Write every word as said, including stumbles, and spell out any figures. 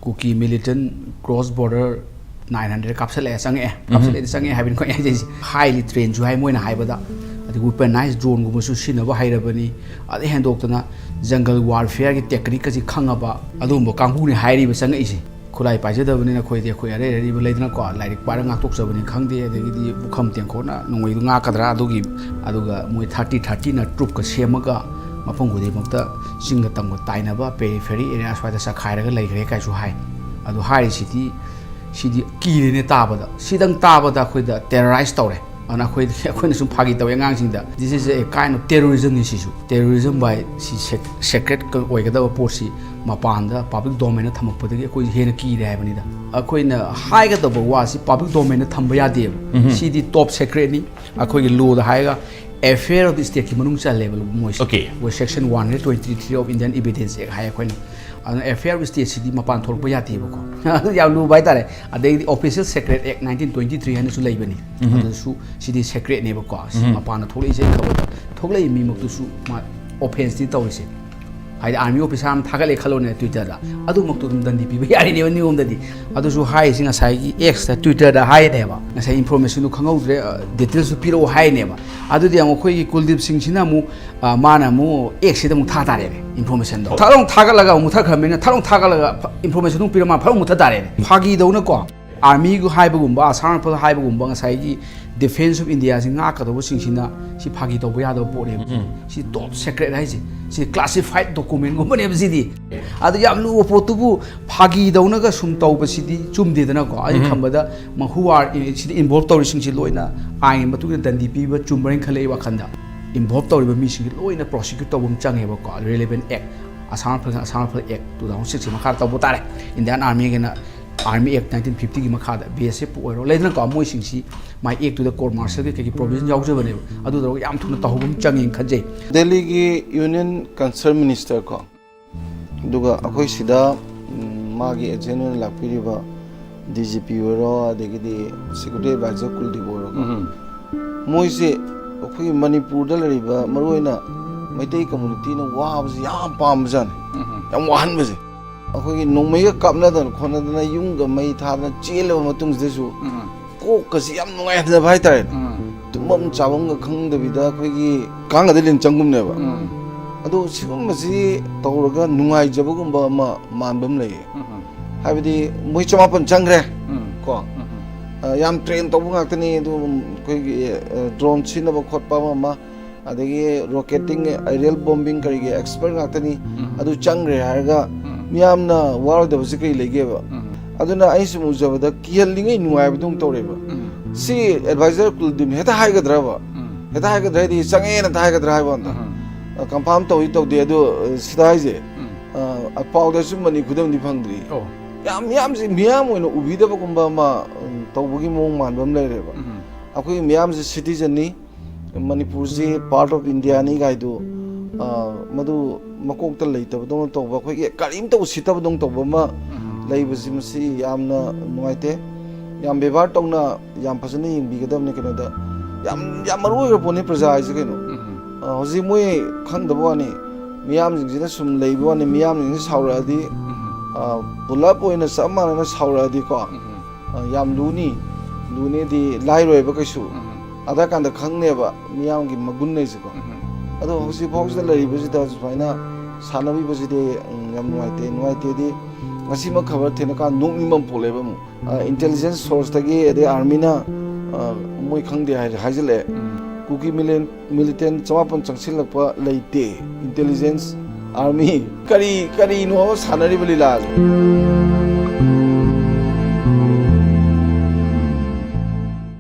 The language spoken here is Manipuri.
ꯀꯨꯀꯤ militant cross border nine hundred ꯀꯥꯞꯁꯤꯜꯂꯛꯑꯦ, ꯆꯪꯉꯛꯑꯦ, ꯀꯥꯞꯁꯤꯜꯂꯛꯑꯦ, ꯆꯪꯉꯛꯑꯦ ꯍꯥꯏꯕꯅꯤꯀꯣ ꯑꯩꯅ ꯍꯥꯏꯖꯩꯁꯦ꯫ ꯍꯥꯏꯂꯤ ꯇ꯭ꯔꯦꯟꯁꯨ ꯍꯥꯏ ꯃꯣꯏꯅ ꯍꯥꯏꯕꯗ, ꯑꯗꯒꯤ ꯋꯦꯄꯅꯥꯏꯖ ꯗ꯭ꯔꯣꯟꯒꯨꯝꯕꯁꯨ ꯁꯤꯖꯤꯟꯅꯕ ꯍꯩꯔꯕꯅꯤ꯫ ꯑꯗꯩ ꯍꯦꯟꯗꯣꯛꯇꯅ ꯖꯪꯒꯜ ꯋꯥꯔꯐꯤꯌꯔꯒꯤ ꯇꯦꯛꯅꯤꯛꯀꯁꯤ ꯈꯪꯉꯕ ꯑꯗꯨꯒꯨꯝꯕ ꯀꯥꯡꯕꯨꯅꯤ ꯍꯥꯏꯔꯤꯕ ꯆꯪꯉꯛꯏꯁꯦ꯫ ꯈꯨꯠꯂꯥꯏ ꯄꯥꯏꯖꯗꯕꯅꯤꯅ ꯑꯩꯈꯣꯏꯗꯤ ꯑꯩꯈꯣꯏ ꯑꯔꯩ ꯑꯔꯩꯕ ꯂꯩꯗꯅꯀꯣ, ꯂꯥꯏꯔꯤꯛ ꯄꯥꯔꯒ ꯉꯥꯛꯊꯣꯛꯆꯕꯅꯤ ꯈꯪꯗꯦ, ꯑꯗꯒꯤꯗꯤ ꯄꯨꯈꯝ ꯇꯦꯡꯀꯣꯠꯅ ꯅꯣꯡꯃꯩꯗꯨ ꯉꯥꯛꯀꯗ꯭ꯔꯥ ꯑꯗꯨꯒꯤ, ꯑꯗꯨꯒ ꯃꯣꯏ ꯊꯥꯔꯇꯤ ꯊꯥꯔꯇꯤꯅ ꯇ꯭ꯔꯨꯞꯀ ꯁꯦꯝꯃꯒ ꯃꯐꯝ ꯈꯨꯗꯤꯡꯃꯛꯇ ꯆꯤꯡꯒ ꯇꯝꯒ ꯇꯥꯏꯅꯕ ꯄꯦꯔꯤꯐꯦꯔꯤ ꯑꯦꯔꯤꯌꯥ ꯁ꯭ꯋꯥꯏꯗ ꯆꯈꯥꯏꯔꯒ ꯂꯩꯈ꯭ꯔꯦ ꯀꯥꯏꯁꯨ ꯍꯥꯏ꯫ ꯑꯗꯨ ꯍꯥꯏꯔꯤꯁꯤꯗꯤ, ꯁꯤꯗꯤ ꯀꯤꯔꯦꯅꯦ ꯇꯥꯕꯗ, ꯁꯤꯗꯪ ꯇꯥꯕꯗ ꯑꯩꯈꯣꯏꯗ ꯇꯦꯔꯣꯔꯥꯏꯁ ꯇꯧꯔꯦ꯫ ꯑꯗꯨꯅ ꯑꯩꯈꯣꯏ ꯑꯩꯈꯣꯏꯅ ꯁꯨꯝ ꯐꯥꯒꯤ ꯇꯧꯋꯦ ꯑꯉꯥꯡꯁꯤꯡꯗ, "This is a kind of terrorism" ꯅꯤ ꯁꯤꯁꯨ꯫ ꯇꯦꯔꯣꯔꯤꯖꯝ ꯕꯥꯏ ꯁꯤ ꯁꯦꯀ꯭ꯔꯦꯠ ꯑꯣꯏꯒꯗꯕ ꯄꯣꯠꯁꯤ ꯃꯄꯥꯟꯗ ꯄꯕ꯭ꯂꯤꯛ ꯗꯣꯃꯦꯟꯗ ꯊꯝꯃꯛꯄꯗꯒꯤ ꯑꯩꯈꯣꯏ ꯍꯦꯟꯅ ꯀꯤꯔꯦ ꯍꯥꯏꯕꯅꯤꯗ꯫ ꯑꯩꯈꯣꯏꯅ ꯍꯥꯏꯒꯗꯧꯕ ꯋꯥꯁꯤ ꯄꯕ꯭ꯂꯤꯛ ꯗꯣꯃꯦꯟꯗ ꯊꯝꯕ ꯌꯥꯗꯦꯕ꯫ ꯁꯤꯗꯤ ꯇꯣꯞ ꯁꯦꯀ꯭ꯔꯦꯠꯅꯤ꯫ ꯑꯩꯈꯣꯏꯒꯤ ꯂꯣꯗ ꯍꯥꯏꯔꯒ ꯑꯦꯐꯤꯌꯔ ꯑꯣꯐ ꯁ꯭ꯇꯦꯠꯀꯤ ꯃꯅꯨꯡ ꯆꯜꯂꯦꯕ ꯃꯣꯏꯁꯦ꯫ Okay. ꯑꯩꯈꯣꯏ section one hundred twenty three of Indian evidence act ꯍꯥꯏ ꯑꯩꯈꯣꯏꯅ꯫ ꯑꯗꯨꯅ ꯑꯦꯐꯤꯌꯔ ꯑꯣꯐ ꯁ꯭ꯇꯦꯠꯁꯤꯗꯤ ꯃꯄꯥꯟ ꯊꯣꯛꯂꯛꯄ ꯌꯥꯗꯦꯕꯀꯣ꯫ ꯑꯗꯨ ꯌꯥꯝ ꯂꯨꯕ ꯍꯥꯏꯇꯥꯔꯦ꯫ ꯑꯗꯩꯗꯤ ꯑꯣꯐꯤꯁꯤꯌꯦꯜ ꯁꯦꯀ꯭ꯔꯦꯠ ꯑꯦꯛ ꯅꯥꯏꯟꯇꯤꯟ ꯇ꯭ꯋꯦꯟꯇꯤ ꯊ꯭ꯔꯤ ꯍꯥꯏꯅꯁꯨ ꯂꯩꯕꯅꯤ꯫ ꯑꯗꯨꯁꯨ ꯁꯤꯗꯤ ꯁꯦꯀ꯭ꯔꯦꯠꯅꯦꯕꯀꯣ꯫ ꯁꯤ ꯃꯄꯥꯟꯗ ꯊꯣꯛꯂꯛꯏꯁꯦ ꯑꯩ ꯈꯪꯕꯗ ꯊꯣꯛꯂꯛꯏ ꯃꯤꯃꯛꯇꯨꯁꯨ ꯃꯥ ꯑꯣꯐꯦꯟꯁꯇꯤ ꯇꯧꯔꯤꯁꯦ꯫ ꯍꯥꯏꯗꯤ ꯑꯥꯔꯃꯤ ꯑꯣꯐꯤꯁꯥꯔ ꯑꯃ ꯊꯥꯒꯠꯂꯦ ꯈꯜꯂꯣꯅꯦ ꯇ꯭ꯋꯤꯇꯔꯗ, ꯑꯗꯨꯃꯛꯇꯨ ꯑꯗꯨꯝ ꯗꯟꯗꯤ ꯄꯤꯕ ꯌꯥꯔꯤꯅꯦꯕ ꯅꯤꯌꯣꯝꯗꯗꯤ꯫ ꯑꯗꯨꯁꯨ ꯍꯥꯏꯔꯤꯁꯤ ꯉꯁꯥꯏꯒꯤ ꯑꯦꯛꯁꯇ, ꯇ꯭ꯋꯤꯇꯔꯗ ꯍꯥꯏꯔꯤꯅꯦꯕ꯫ ꯉꯁꯥꯏ ꯏꯟꯐꯣꯔꯃꯦꯁꯟꯗꯨ ꯈꯪꯍꯧꯗ꯭ꯔꯦ, ꯗꯤꯇꯦꯜꯁꯁꯨ ꯄꯤꯔꯛꯑꯣ ꯍꯥꯏꯔꯤꯅꯦꯕ꯫ ꯑꯗꯨꯗꯤ ꯑꯃꯨꯛ ꯑꯩꯈꯣꯏꯒꯤ ꯀꯨꯜꯗꯤꯞ ꯁꯤꯡꯁꯤꯅ ꯑꯃꯨꯛ, ꯑ, ꯃꯥꯅ ꯑꯃꯨꯛ ꯑꯦꯛꯁꯁꯤꯗ ꯑꯃꯨꯛ ꯊꯥ ꯇꯥꯔꯦꯅꯦ ꯏꯟꯐꯣꯔꯃꯦꯁꯟꯗꯣ꯫ ꯊꯛ ꯂꯥꯎ ꯊꯥꯒꯠꯂꯒ ꯑꯃꯨꯛ ꯃꯨꯊꯠꯈ꯭ꯔꯕꯅꯤꯅ ꯊꯛ ꯂꯥꯎ ꯊꯥꯒꯠꯂꯒ ꯏꯟꯐꯣꯔꯃꯦꯁꯟ ꯑꯃꯨꯛ ꯄꯤꯔ ꯃꯥ ꯐꯠ ꯑꯃꯨꯛ ꯃꯨꯊꯠ ꯇꯥꯔꯦꯅꯦ꯫ ꯐꯥꯒꯤꯗꯧꯅꯀꯣ꯫ ꯑꯥꯔꯃꯤꯒꯨ ꯍꯥꯏꯕꯒꯨꯝꯕ, ꯑꯁꯥꯝ ꯔꯥꯏꯐꯜ ꯍꯥꯏꯕꯒꯨꯝꯕ, ꯉꯁꯥꯏꯒꯤ ꯗꯤꯐꯦꯟꯁ ꯑꯣꯐ ꯏꯟꯗꯤꯌꯥꯁꯤ ꯉꯥꯛꯀꯗꯧꯕꯁꯤꯡꯁꯤꯅ ꯁꯤ ꯐꯥꯒꯤ ꯇꯧꯕ ꯌꯥꯗꯕ ꯄꯣꯠꯅꯦꯕ꯫ ꯁꯤ ꯇꯣꯞ ꯁꯦꯀ꯭ꯔꯦꯠ ꯍꯥꯏꯁꯦ, ꯁꯤ ꯀ꯭ꯂꯥꯁꯤꯐꯥꯏꯠ ꯗꯣꯀꯨꯃꯦꯟꯒꯨꯝꯕꯅꯦꯕ ꯁꯤꯗꯤ꯫ ꯑꯗꯨ ꯌꯥꯝ ꯂꯨꯕ ꯄꯣꯠꯇꯨꯕꯨ ꯐꯥꯒꯤꯗꯧꯅꯒ ꯁꯨꯝ ꯇꯧꯕꯁꯤꯗꯤ ꯆꯨꯝꯗꯦꯗꯅꯀꯣ꯫ ꯑꯩꯅ ꯈꯟꯕꯗ ꯃꯍꯨ ꯑꯥꯔ ꯁꯤꯗ ꯏꯟꯚꯣꯜꯕ ꯇꯧꯔꯤꯁꯤꯡꯁꯤ ꯂꯣꯏꯅ ꯑꯥꯏꯟꯒꯤ ꯃꯇꯨꯡ ꯏꯟꯅ ꯗꯟꯗꯤ ꯄꯤꯕ ꯆꯨꯝꯕ꯭ꯔꯥ ꯍꯥꯏꯅ ꯈꯜꯂꯦ ꯑꯩ ꯋꯥꯈꯜꯗ꯫ ꯏꯟꯚꯣꯜꯕ ꯇꯧꯔꯤꯕ ꯃꯤꯁꯤꯡꯁꯤ ꯂꯣꯏꯅ ꯄ꯭ꯔꯣꯁꯤꯀ꯭ꯌꯨꯠ ꯇꯧꯕ ꯑꯃ ꯆꯪꯉꯦꯕꯀꯣ꯫ ꯔꯤꯂꯦꯚꯦꯟ ꯑꯦꯛ, ꯑꯁꯥꯝ ꯔꯥꯏꯐꯜ, ꯑꯁꯥꯝ ꯔꯥꯏꯐꯜ ꯑꯦꯛ ꯇꯨ ꯊꯥꯎꯖꯟ ꯁꯤꯛꯁꯀꯤ ꯃꯈꯥꯗ ꯇꯧꯕ ꯇꯥꯔꯦ꯫ ꯏꯟꯗꯤꯌꯥꯟ ꯑꯥꯔꯃꯤꯒꯤꯅ ꯑꯥꯔꯃꯤ ꯑꯦꯛ ꯅꯥꯏꯟꯇꯤꯟ ꯐꯤꯐꯇꯤꯒꯤ ꯃꯈꯥꯗ ꯕꯤ ꯑꯦꯁ ꯑꯦꯐꯄꯨ ꯑꯣꯏꯔꯣ, ꯂꯩꯗꯅꯀꯣ, ꯃꯣꯏꯁꯤꯡꯁꯤ ꯃꯥꯏ ꯑꯦꯛꯇꯨꯗ ꯀꯣꯔꯠ ꯃꯥꯔꯁꯤꯌꯦꯜꯒꯤ ꯀꯩꯒꯤ ꯄ꯭ꯔꯣꯚꯤꯖꯟ ꯌꯥꯎꯖꯕꯅꯦꯕ꯫ ꯑꯗꯨ ꯇꯧꯔꯒ ꯌꯥꯝ ꯊꯨꯅ ꯇꯧꯍꯧꯕ ꯑꯃ ꯆꯪꯉꯦꯅ ꯈꯟꯖꯩ꯫ ꯗꯦꯜꯂꯤꯒꯤ ꯌꯨꯅꯤꯌꯟ ꯀꯟꯁꯔꯟ ꯃꯤꯅꯤꯁꯇꯔ ꯀꯣ, ꯑꯗꯨꯒ ꯑꯩꯈꯣꯏ ꯁꯤꯗ, ꯎꯝ, ꯃꯥꯒꯤ ꯑꯦꯖꯦꯟ ꯑꯣꯏꯅ ꯂꯥꯛꯄꯤꯔꯤꯕ ꯗꯤ ꯖꯤ ꯄꯤ ꯑꯣꯏꯔꯣ, ꯑꯗꯒꯤꯗꯤ ꯁꯦꯀ꯭ꯌꯨꯔꯤꯇꯤ ꯑꯦꯗꯚꯥꯏꯖꯔ ꯀꯨꯜꯗꯤꯞ ꯑꯣꯏꯔꯣ, ꯃꯣꯏꯁꯦ ꯑꯩꯈꯣꯏꯒꯤ ꯃꯅꯤꯄꯨꯔꯗ ꯂꯩꯔꯤꯕ ꯃꯔꯨꯑꯣꯏꯅ ꯃꯩꯇꯩ ꯀꯝꯃꯨꯅꯤꯇꯤꯅ ꯋꯥꯕꯁꯤ ꯌꯥꯝ ꯄꯥꯝꯕꯖꯥꯠꯅꯤ, ꯌꯥꯝ ꯋꯥꯍꯟꯕꯁꯦ꯫ ꯑꯩꯈꯣꯏꯒꯤ ꯅꯣꯡꯃꯩꯒ ꯀꯥꯞꯅꯗꯅ ꯈꯣꯠꯅꯗꯅ ꯌꯨꯝꯒ ꯃꯩ ꯊꯥꯗꯅ ꯆꯦꯜꯂꯕ ꯃꯇꯨꯡꯁꯤꯗꯁꯨ ꯎꯝ ꯀꯣꯛꯀꯁꯤ ꯌꯥꯝ ꯅꯨꯡꯉꯥꯏꯍꯟꯗꯕ ꯍꯥꯏꯇꯥꯔꯦꯅꯦ꯫ ꯎꯝ ꯇꯨꯝꯐꯝ ꯆꯥꯐꯝꯒ ꯈꯪꯗꯕꯤꯗ ꯑꯩꯈꯣꯏꯒꯤ ꯀꯥꯡꯒꯗ ꯂꯤꯟ ꯆꯪꯒꯨꯝꯅꯦꯕ꯫ ꯎꯝ ꯑꯗꯣ ꯁꯤꯒꯨꯝꯕꯁꯤ ꯇꯧꯔꯒ ꯅꯨꯡꯉꯥꯏꯖꯕꯒꯨꯝꯕ ꯑꯃ ꯃꯥꯟꯕ ꯑꯃ ꯂꯩꯌꯦ꯫ ꯎꯝ ꯍꯥꯏꯕꯗꯤ ꯃꯣꯏ ꯆꯃꯥꯄꯟ ꯆꯪꯈ꯭ꯔꯦ ꯎꯝ ꯀꯣ꯫ ꯎꯝ ꯑ, ꯌꯥꯝ ꯇ꯭ꯔꯦꯟ ꯇꯧꯕ ꯉꯥꯛꯇꯅꯤ꯫ ꯑꯗꯨ ꯑꯩꯈꯣꯏꯒꯤ ꯗ꯭ꯔꯣꯟ ꯁꯤꯖꯤꯟꯅꯕ ꯈꯣꯠꯄ ꯑꯃ ꯑꯃ, ꯑꯗꯒꯤ ꯔꯣꯀꯦꯇꯤꯡ, ꯑꯦꯔꯤꯌꯦꯜ ꯕꯣꯝꯕꯤꯡ ꯀꯔꯤꯒꯤ ꯑꯦꯛꯁꯄꯔꯠ ꯉꯥꯛꯇꯅꯤ꯫ ꯎꯝ ꯑꯗꯨ ꯆꯪꯈ꯭ꯔꯦ ꯍꯥꯏꯔꯒ ꯎꯝ ꯃꯤꯌꯥꯝꯅ ꯋꯥꯔꯣꯏꯗꯕꯁꯤ ꯀꯔꯤ ꯂꯩꯒꯦꯕ? ꯎꯝ ꯑꯗꯨꯅ ꯑꯩ ꯁꯨꯝ ꯎꯖꯕꯗ ꯀꯤꯍꯜꯂꯤꯉꯩ ꯅꯨꯡꯉꯥꯏꯕꯗꯧꯅ ꯇꯧꯔꯦꯕ꯫ ꯎꯝ ꯁꯤ ꯑꯦꯗꯚꯥꯏꯖꯔ ꯀꯨꯜꯗꯤꯟ ꯍꯦꯛꯇ ꯍꯥꯏꯒꯗ꯭ꯔꯕ? ꯎꯝ ꯍꯦꯛꯇ ꯍꯥꯏꯒꯗ꯭ꯔꯥ ꯍꯥꯏꯗꯤ ꯆꯪꯉꯦꯅ ꯍꯦꯛꯇ ꯍꯥꯏꯒꯗ꯭ꯔꯥ ꯍꯥꯏꯕ ꯀꯥꯟꯗ ꯎꯝ ꯀꯟꯐꯥꯔꯝ ꯇꯧꯏ ꯇꯧꯗꯦ ꯑꯗꯨ, ꯑ, ꯁꯤꯗ ꯍꯥꯏꯁꯦ, ꯎꯝ ꯑ, ꯄꯥꯎꯗ ꯑꯆꯨꯝꯕꯅꯤ ꯈꯨꯗꯝꯗꯤ ꯐꯪꯗ꯭ꯔꯤ꯫ ꯑꯣ ꯌꯥꯝ ꯃꯤꯌꯥꯝꯁꯦ ꯃꯤꯌꯥꯝ ꯑꯣꯏꯅ ꯎꯕꯤꯗꯕꯒꯨꯝꯕ ꯑꯃ, ꯎꯝ, ꯇꯧꯕꯒꯤ ꯃꯑꯣꯡ ꯃꯥꯟꯕ ꯑꯃ ꯂꯩꯔꯦꯕ꯫ ꯎꯝ ꯑꯩꯈꯣꯏ ꯃꯤꯌꯥꯝꯁꯦ ꯁꯤꯇꯤꯖꯟꯅꯤ, ꯃꯅꯤꯄꯨꯔꯁꯤ ꯄꯥꯔꯠ ꯑꯣꯐ ꯏꯟꯗꯤꯌꯥꯅꯤ ꯀꯥꯏꯗꯣ, ꯑ, ꯃꯗꯨ ꯃꯀꯣꯛꯇ ꯂꯩꯇꯕꯗꯧꯅ ꯇꯧꯕ, ꯑꯩꯈꯣꯏꯒꯤ ꯀꯔꯤꯝꯇ ꯎꯁꯤꯠꯇꯕꯗꯧꯅ ꯇꯧꯕ ꯑꯃ ꯎꯝ ꯂꯩꯕꯁꯤ, ꯃꯁꯤ ꯌꯥꯝꯅ ꯅꯨꯡꯉꯥꯏꯇꯦ꯫ ꯌꯥꯝ ꯕꯦꯕꯥꯔ ꯇꯧꯅ, ꯌꯥꯝ ꯐꯖꯅ ꯌꯦꯡꯕꯤꯒꯗꯕꯅꯤ꯫ ꯀꯩꯅꯣꯗ ꯌꯥꯝ, ꯌꯥꯝ ꯃꯔꯨ ꯑꯣꯏꯈ꯭ꯔ ꯄꯣꯠꯅꯤ ꯄ꯭ꯔꯖꯥ ꯍꯥꯏꯁꯦ ꯀꯩꯅꯣ꯫ ꯎꯝ ꯑ, ꯍꯧꯖꯤꯛ ꯃꯣꯏ ꯈꯪꯗꯕ ꯋꯥꯅꯤ, ꯃꯤꯌꯥꯝꯁꯤꯡꯁꯤꯅ ꯁꯨꯝ ꯂꯩꯕ ꯋꯥꯅꯤ, ꯃꯤꯌꯥꯝꯁꯤꯡꯁꯤ ꯁꯥꯎꯔꯛꯑꯗꯤ, ꯎꯝ ꯑ, ꯄꯨꯂꯞ ꯑꯣꯏꯅ ꯆꯞ ꯃꯥꯟꯅꯅ ꯁꯥꯎꯔꯛꯑꯗꯤꯀꯣ, ꯎꯝ ꯑ, ꯌꯥꯝ ꯂꯨꯅꯤ꯫ ꯂꯨꯅꯤꯗꯤ ꯂꯥꯏꯔꯣꯏꯕ ꯀꯩꯁꯨ꯫ ꯎꯝ ꯑꯗ ꯀꯥꯟꯗ ꯈꯪꯅꯦꯕ ꯃꯤꯌꯥꯝꯒꯤ ꯃꯒꯨꯟ ꯂꯩꯁꯦꯀꯣ꯫ ꯎꯝ ꯑꯗꯣ ꯍꯧꯖꯤꯛ ꯐꯥꯎꯁꯤꯗ ꯂꯩꯔꯤꯕꯁꯤꯗ ꯁꯨꯃꯥꯏꯅ ꯁꯥꯟꯅꯕꯤꯕꯁꯤꯗꯤ, ꯎꯝ, ꯌꯥꯝ ꯅꯨꯡꯉꯥꯏꯇꯦ꯫ ꯅꯨꯡꯉꯥꯏꯇꯦꯗꯤ ꯉꯁꯤꯃꯛ ꯈꯕꯔ ꯊꯦꯡꯅꯀꯥꯟꯗ ꯅꯣꯛꯅꯤꯡꯕ ꯑꯃ ꯄꯣꯛꯂꯦꯕ ꯑꯃꯨꯛ꯫ ꯑ, ꯏꯟꯇꯦꯂꯤꯖꯦꯟꯁ ꯁꯣꯔꯁꯇꯒꯤ, ꯑꯗꯩ ꯑꯥꯔꯃꯤꯅ, ꯑ, ꯃꯣꯏ ꯈꯪꯗꯦ ꯍꯥꯏ-, ꯍꯥꯏꯖꯤꯜꯂꯛꯑꯦ꯫ ꯎꯝ ꯀꯨꯀꯤ ꯃꯤꯂꯤꯇꯦꯟ ꯆꯃꯥꯄꯟ ꯆꯪꯁꯤꯜꯂꯛꯄ ꯂꯩꯇꯦ꯫ ꯏꯟꯇꯦꯂꯤꯖꯦꯟꯁ, ꯑꯥꯔꯃꯤ, ꯀꯔꯤ, ꯀꯔꯤꯅꯣ ꯁꯥꯟꯅꯔꯤꯕ ꯂꯤꯂꯥꯁꯦ?